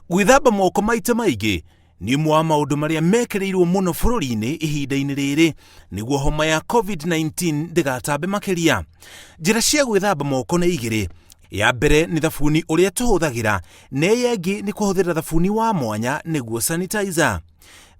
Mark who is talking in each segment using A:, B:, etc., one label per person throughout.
A: Gwĩthamba moko maita maingĩ nĩ ũmwe wa maũndũ marĩa mekĩrĩirwo mũno bũrũri-inĩ ihinda-inĩ rĩrĩ nĩguo homa ya COVID-19 ndĩgatambe makĩria. Njĩra cia gwĩthamba moko nĩ igĩrĩ. Ya mbere nĩ thabuni ũrĩa tũhũthagĩra na ĩyo ĩngĩ nĩ kũhũthĩra thabuni wa mwanya nĩguo sanitizer.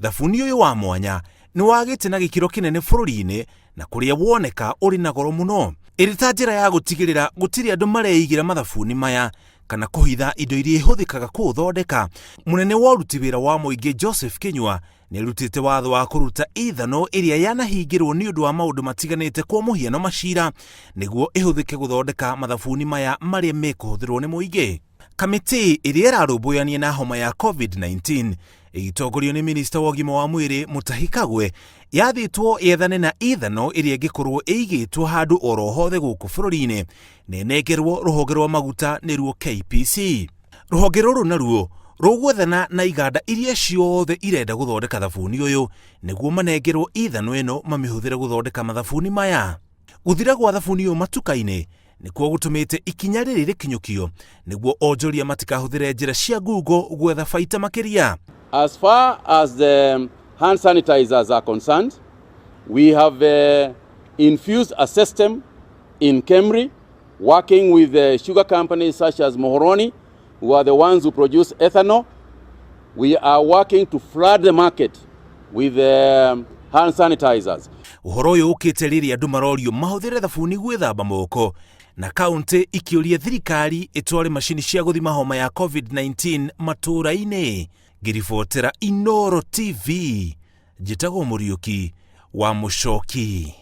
A: Thabuni ũyũ wa mwanya nĩ wagĩte na gĩkĩro kĩnene bũrũri-inĩ na kũrĩa woneka ũrĩ na goro mũno. Ĩrĩ ta njĩra ya gũtigĩrĩra gũtirĩ andũ mareigĩra mathabuni maya kana kũhitha indo iria ihũthĩkaga kũũthondeka, mũnene wa ũruti wĩra wa mũingĩ Joseph Kinyua nĩarutĩte watho wa kũruta ithano ĩrĩa yanahingĩrwo nĩ ũndũ wa maũndũ matiganĩte kwa mũhiano macira nĩguo ĩhũthĩke gũthondeka mathabuni maya marĩa mekũhũthĩrwo nĩ mũingĩ. Kamĩtĩ ĩrĩa ĩrarũmbũyania na homa ya COVID-19 ĩgĩtongorio nĩ minista wa ũgima wa mwĩrĩ Mutahi Kagwe yathĩtwo yethane na ithano ĩrĩa ĩngĩkorwo ĩigĩtwo handũ oro hothe gũkũ bũrũri-inĩ na ĩnengerwo rũhonge rwa maguta nĩruo KPC. Rũhonge rũrũ naruo rũgwethana na iganda iria ciothe irenda gũthondeka thabuni ũyũ nĩguo manengerwo ithano ĩno mamĩhũthĩre gũthondeka mathabuni maya. Gũthira gwa thabuni ũyũ matuka-inĩ nĩkuo gũtũmĩte ikinya rĩrĩ rĩkinyũkio nĩguo onjoria matikahũthĩre njĩra cia ngungo gwetha baita makĩria.
B: As far as the hand sanitizers are concerned, we have infused a system in Kemri, working with the sugar companies such as Muhoroni, who are the ones who produce ethanol. We are working to flood the market with hand sanitizers.
A: Ũhoro ũyũ ũkĩte rĩrĩa andũ marorio mahũthĩre thabuni gwĩthamba moko na kaũntĩ ikĩũria thirikari ĩtware macini cia gũthima homa ya COVID-19 matũũra-inĩ. Ngĩribotera Inooro TV, njĩtagwo Mũriũki wa Mũcoki.